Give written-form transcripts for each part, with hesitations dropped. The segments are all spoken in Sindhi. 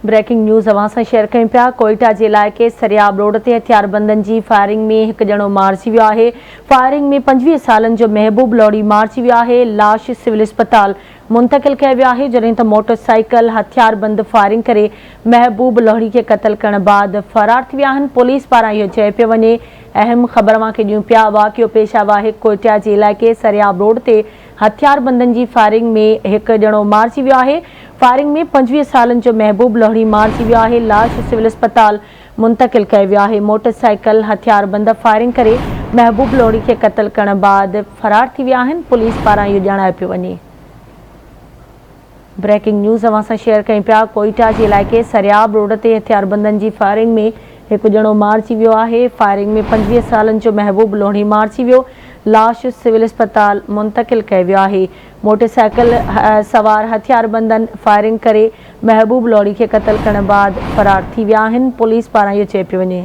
بريڪنگ نيوز اوهان سان شيئر ڪيون پيا ڪوئيٽا جي علائقي سرياب روڊ تي هٿياربندن جي فائرنگ ۾ هڪ ڄڻو مارجي ويو آهي فائرنگ ۾ 25 سالن جو محبوب لوڙي مارجي ويو آهي لاش سول اسپتال منتقل ڪيو ويو آهي جڏهن ته موٽر سائيڪل هٿياربند فائرنگ ڪري محبوب لوڙي کي قتل ڪرڻ بعد فرار ٿي ويا آهن پوليس پاران اهو چيو پيو وڃي اهم خبر اوهان کي ڏيون پيا واقعو پيش آيو آهي ڪوئيٽا جي علائقي سرياب روڊ تي هٿياربندن جي فائرنگ ۾ هڪ ڄڻو مارجي ويو آهي، فائرنگ ۾ 25 سالن جو محبوب لوهڙي مارجي ويو آهي، لاش سول اسپتال منتقل ڪيو ويو آهي، موٽر سائيڪل هٿياربند فائرنگ ڪري محبوب لوهڙي کي قتل ڪرڻ بعد فرار ٿي ويا آهن، پوليس پاران اهو ڄاڻايو پيو وڃي. بريڪنگ نيوز اوهان سان شيئر ڪيون پيا ڪوئيٽا جي علائقي سرياب روڊ تي هٿياربندن جي فائرنگ ۾ هڪ ڄڻو مارجي ويو آهي فائرنگ ۾ 25 سالن جو محبوب لوڻي مارجي ويو لاش سول اسپتال منتقل ڪيو ويو آهي موٽر سائيڪل سوار هٿياربندن فائرنگ ڪري محبوب لوڻي کي قتل ڪرڻ بعد فرار ٿي ويا آهن پوليس پاران اهو چيو پيو وڃي.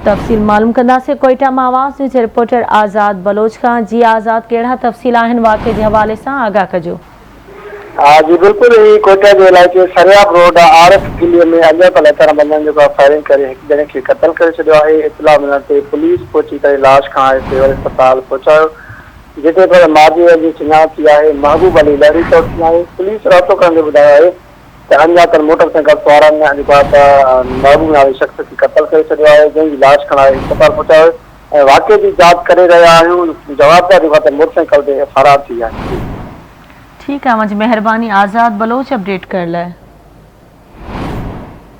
تفصيل معلوم ڪنداسين ڪوئيٽا مان آواز نيوز جي رپورٽر آزاد بلوچ کان جي آزاد ڪهڙا تفصيل آهن واقعي جي حوالي سان آگاهه ڪجو. ها جي بلڪل هي ڪوئيٽا جي علائقي سرياب روڊ عارف گلي ۾ اڄاتل هٿياربندن جيڪو آهي فائرنگ ڪري هڪ ڄڻي کي قتل ڪري ڇڏيو آهي اطلاع ملڻ تي پوليس پهچي ڪري لاش کڻائي سول اسپتال پهچايو جتي پر مارجي ويل جي سڃاڻپ ٿي آهي محبوب علي لهڙي طور ٿي آهي پوليس رابطو ڪرڻ تي ٻڌايو آهي ته اڻڄاتل موٽر سائيڪل سوارن جيڪو آهي ته محبوب نالي شخص کي قتل ڪري ڇڏيو آهي، جنهن جي لاش کڻائي اسپتال پهچايو ويو ۽ واقعي جي جاچ ڪري رهيا آهيون، جوابدار جيڪو آهي ته موٽر سائيڪل تي فرار ٿي ويا آهن. ٺيڪ آهي اوهان جي مهرباني آزاد بلوچ اپڊيٽ ڪرڻ لاء.